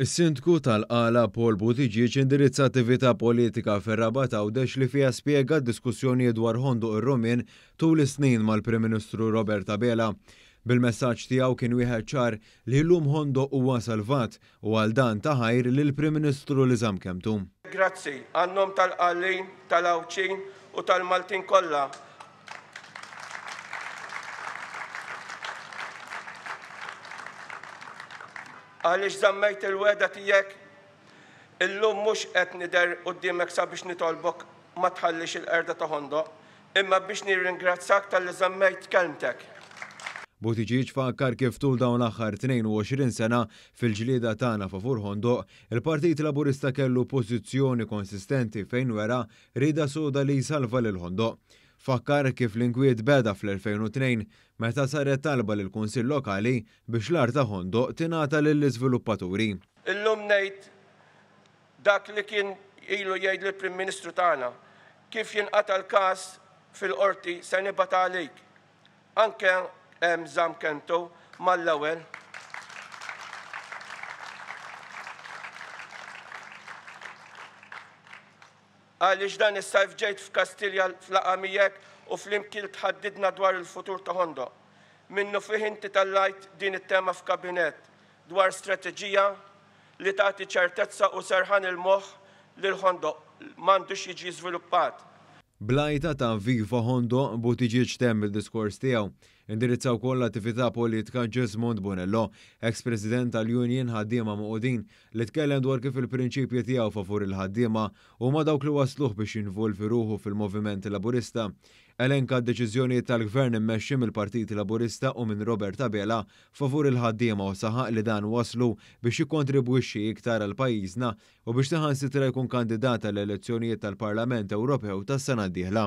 Is-Sindku tal-Qala Paul Buttigieg indirizza attività politika fir-Rabat Għawdex li fiha spjega d-diskussjonijiet dwar Ħondoq ir-Rumien tul is-snin mal-Prim Ministru Robert Abela. Bil-messaġġ tiegħu kien wieħed ċar li llum Ħondoq huwa salvat u għal dan ta ħajr lill-Prim Ministru li żamm kelmtu. Grazzi, għan-nom tal-Qalin, tal-Għawdxin u tal-Maltin kollha, Għaliex żammejt il-wegħda tiegħek? Illum mhux qed nidher quddiemek sabiex nitolbok ma tħallix il-qerda ta' Ħondoq, imma biex nirringrazzjak talli żammejt kelmtek. Buttigieg fakkar kif tul dawn l-aħħar 22 sena fil-ġlieda tagħna favur Ħondoq, il-Partit Laburista kellu pożizzjoni konsistenti fejn wera rieda soda li jsalva lil Ħondoq. Fakkar kif l-inkwiet beda fl-2002 meta saret talba lill-Kunsill Lokali biex l-art ta' Ħondoq tingħata lill-iżviluppaturi. Illum ngħid dak li kien ilu jgħidli l-Prim Ministru tagħna, kif jinqata' l-każ fil-Qorti se nibgħat għalik. Anke hemm żamm kelmtu mal-ewwel. Għaliex dan is-sajf ġejt f'Kastilja f'laqgħa miegħek u flimkien tħaddidna dwar il-futur ta' Ħondoq. Minnufih inti tellajt din it-tema f'kabinett dwar strateġija li tagħti ċertezza u serħan il-moħħ li l-Ħondoq m'għandux jiġi żviluppat. Bl-għajta ta' Viva Ħondoq, Buttigieg temm id-diskors tiegħu. Indirizza wkoll l-attività politika Jesmond Bonello, eks President tal-Union Ħaddiema Magħqudin, li tkellem dwar kif il-prinċipji tiegħu favur il-ħaddiema huma dawk li wassluh biex jinvolvi ruħu fil-Moviment Laburista. Elenka d-deċiżjonijiet tal-Gvern immexxi mill-Partit Laburista u minn Robert Abela favur il-ħaddiema u saħaq li dan wasslu biex jikkontribwixxi iktar għal pajjiżna u biex saħansitra jkun kandidat għall-elezzjonijiet tal-Parlament Ewropew tas-sena d-dieħla.